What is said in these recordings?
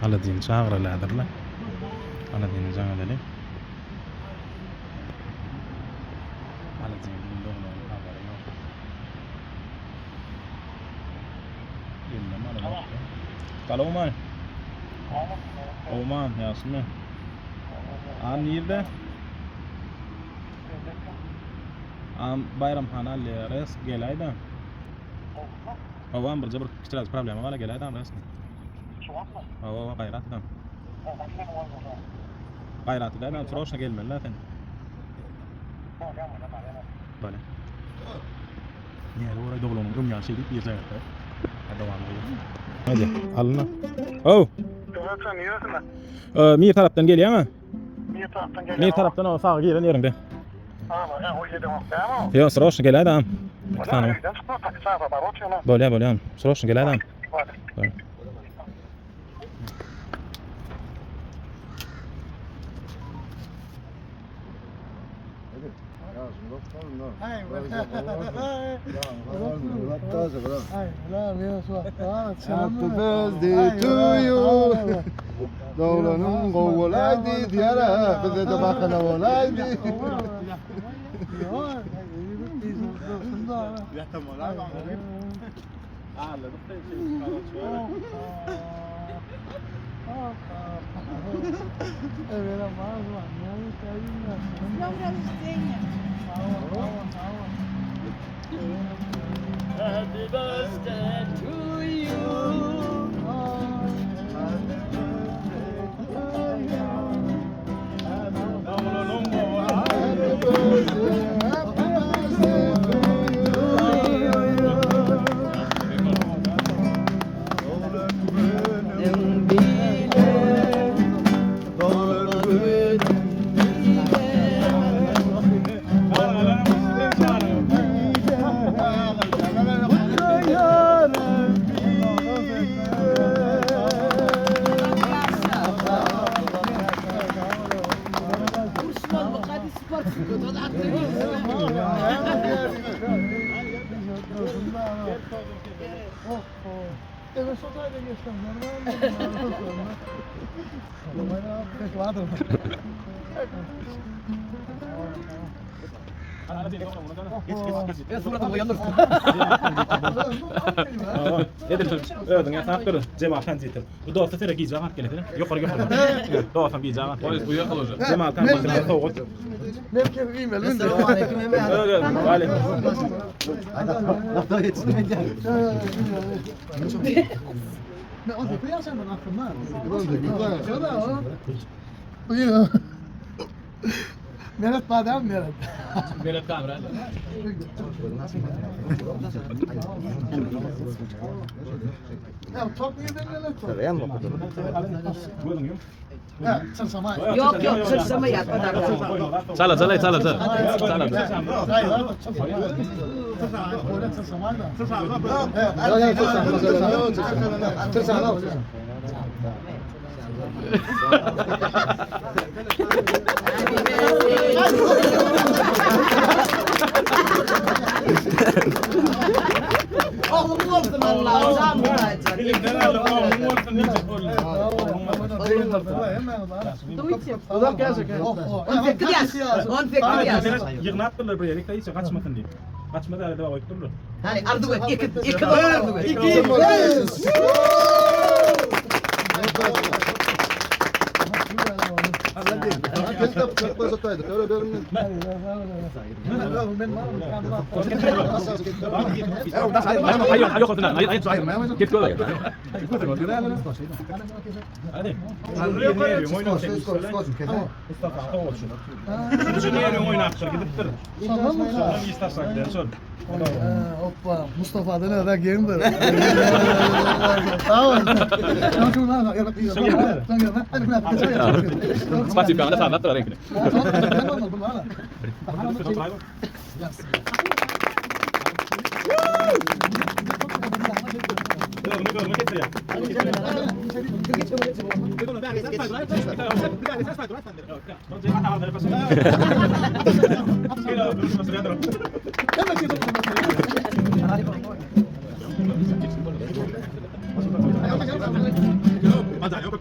Aladini çagyraly häzirle. Aladini jaň edeli. Aladin bugün doglan habary ýok. Geldim Aladin. Galowman. Owman, ýagşymy? An nirde? An Baýramhana alýarys, geläýdä. Hawa, birje bir kiçiräk problema bar, geläýdä resmi. Hawa, hawa, gaýrat edem. Gaýrat edäýdä, sroçno gelmeli-dä sen. Bolýa. Näle boraý doglanyň öň ýany şeýdip girjek etdi. Dowam edýär. Hadi, alynma. Ow. Sen niresinde? Mir tarapdan gelýäňmi? Mir tarapdan gelýän. Mir tarapdan o saga giren ýeriňde. Aa, ýa o ýerde bak, dämi? Ýok, sroçno geläýdi agam. Bolýa, öýden çykma, taksi çagyr, bar oturýan. Bolýa, bolýa. Sroçno geläýdi agam. Bolýa. Happy birthday to you. Doglanym gowy bolaýdy diýer-ä, bize-de bahana bolaýdy. Днем рождения! Happy birthday to you. Happy birthday, happy birthday to you. Günün bile, Doglan günüň Gutlaýarym bile. Edil özüň ýasap dur. Jemal konditer. Bu dosta sere gije galyp gelesene. Ýokary ýokary. Dostum gije galyp. Poýuz uýekal uje. Jemal konditer sowgat. Aleyküm. Meret badam Meret. Meret kamera. Ya çok iyi dinle çok. Gözüň ýum. Ya sen sama. Yok yok çırşama yat. Çala çala çala çala. Çala. Oğlum olsun Allah'ım. Can bulacak. Bilimden aldım. Oğlum olsun diýjek boldy. Uzak gelsin. 18 yaş. 18 yaş. Ýygnapdyrlar bir ýere, hiç gaçmasyn diýip. Gaçmaz ýaly goýup durlar. Hani arzu et. İki, iki arzu et. Hadi. Mustafa sowgat şu. Şu ýeri oýnapdyr, gidipdir. Şondan iş taşlap giden şol. Hoppa, Mustafa'dan öyle geňdir. Tamam. Spotify-da sazlapdyr reňkini. Gözüni gözüni getirýär. Bir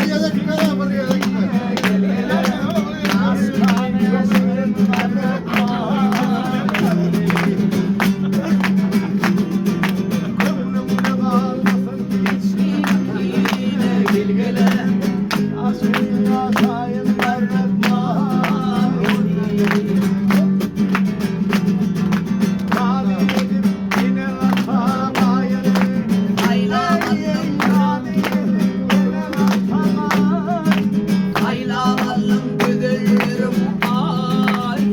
gezek bir gezek. Aylamalım güzellerim ay.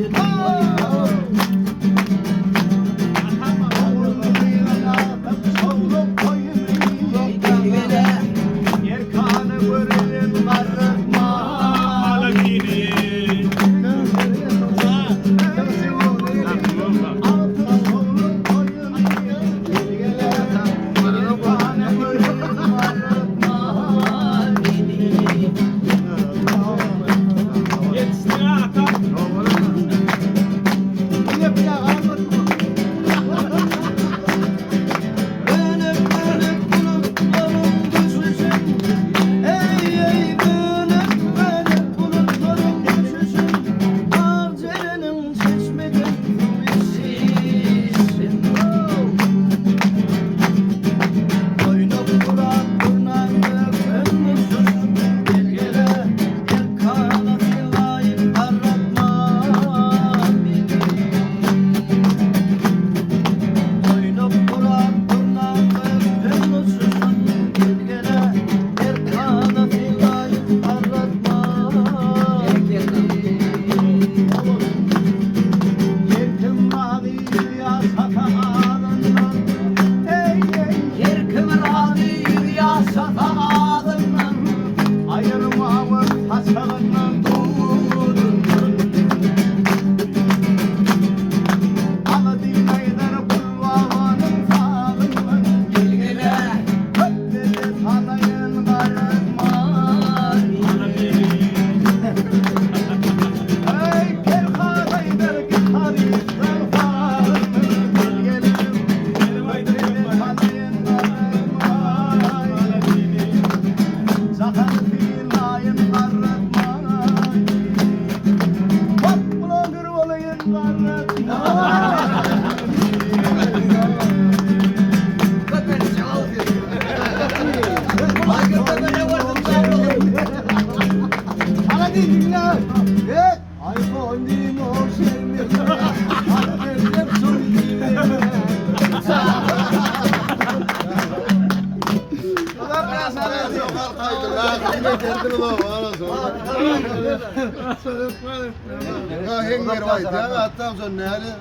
Ya henger vaydi ya hatta son ne hali?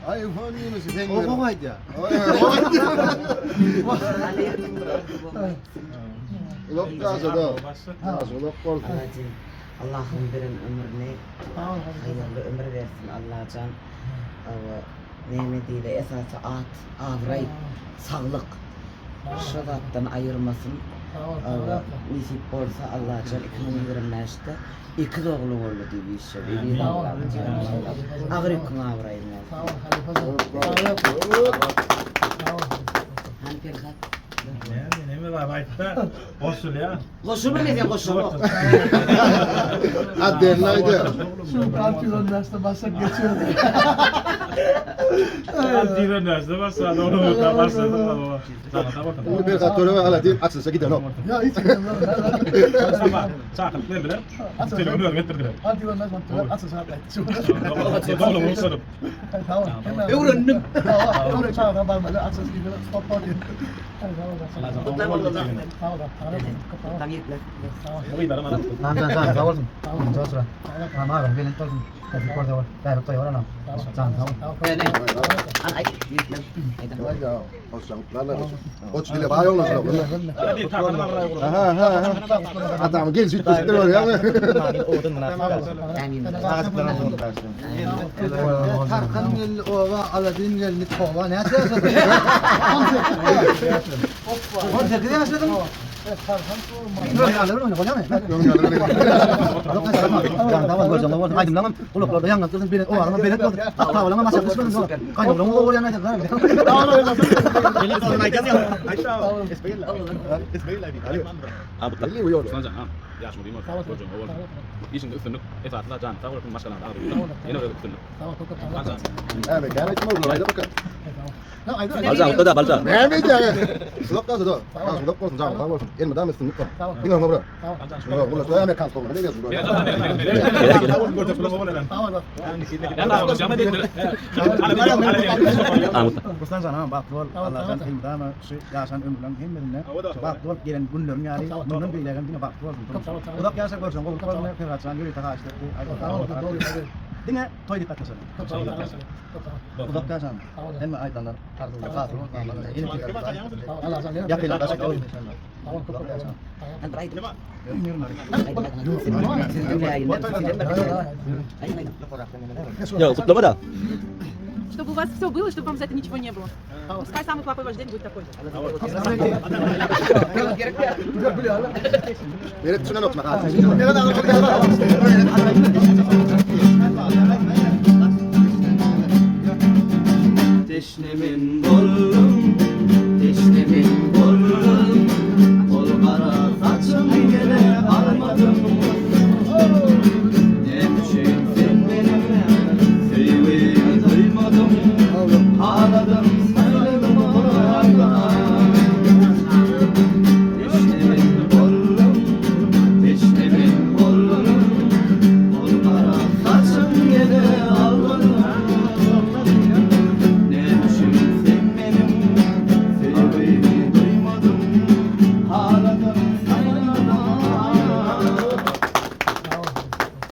Ay iPhone Yunus henger. O aýdýar. Ulak da da. Ulak bolsun. Alacım Allah'ın birin ömrüne hayırlı ömür versin Allahcan. Neme diýle esasy at, avray, saglyk. Şu zatdan ayırmasın. Nisip bolsa Allahcan 2025'te iki dogly boldy diýip işe. Agyr ýüküň abraýyny versin. Sag ol, halypa. Sag ol. Hani Perhat? Neme var aýtda? Goşulýar. Goşulma ne goşulma. Ha derli aýdy. Şu kalp derste başak geçiyor. Diýen başlady, onu da başlady. Sana Şimdi bir kat töreme hala diyeyim açılsa gider o. Ya hiç gidemem. Çakylyk berdiler. Telefonu özüm ettirdiler. Hadi ben nasıl açıl saat Dogly bolsun. Tamam. Öwrendim. Tamam. Öwren barmalı. Açıl gibi stop stop. Tamam. Tamam. Tam ýetler. Bu ýylara mana. Tamam. Tamam. Tamam. Tamam. Goç dile baý oglanlar. Aha, aha, aha. Adamı gel süt köşkler var ya. Tarkan geldi oba, Aladin geldi kova. Näçe ýaşadyň? 18 ýaşadyň. Aýdymlaňam gulaklarda ýaňlandyrdym, belent owazyňam belent boldy. At-tabylaňam aşak düşmedi. Gaýnoglaň gowy bolýan aýdym. Ýaşuly diýme, görjegiň gowy bolsun. Işiňde üstünlik, esasy zat janyň sag bolsun, maşgalaňda agzybirlik. Ýene bir gezek üstünlik. Näme, näme aýtma, aýda bakalım. Balja, utda da balja. Näme edýäň? Sulak da da. Sulak bolsun, janyň sag bolsun. Elmydama üstünlik bar. Diňe oňa bura. Oňa bura. Amerikan stoluna ne diýýärsiň? Ruslan janam bagtly bol. Allajan elmydama şu ýaşan ömrüň hemmesinde bagtly bolup gelen günleriň ýaly mundan beýlägem diňe bagtly bolsun. Uzak ýaşa görseň gowulyk bolsun. Perhat jan ýörite haýyşt etdi. Diňe toý diýip gatnaşaly. Uzak ýaşan. Hemme aýdanlar arzuwlar hasyl bolsun. Ýakynlar daşak bolsun. Ýok, gutlama da. Чтобы у вас все было, чтобы вам за это ничего не было. Пускай самый плохой ваш день будет такой. Meret düşünen okma. Teşnemin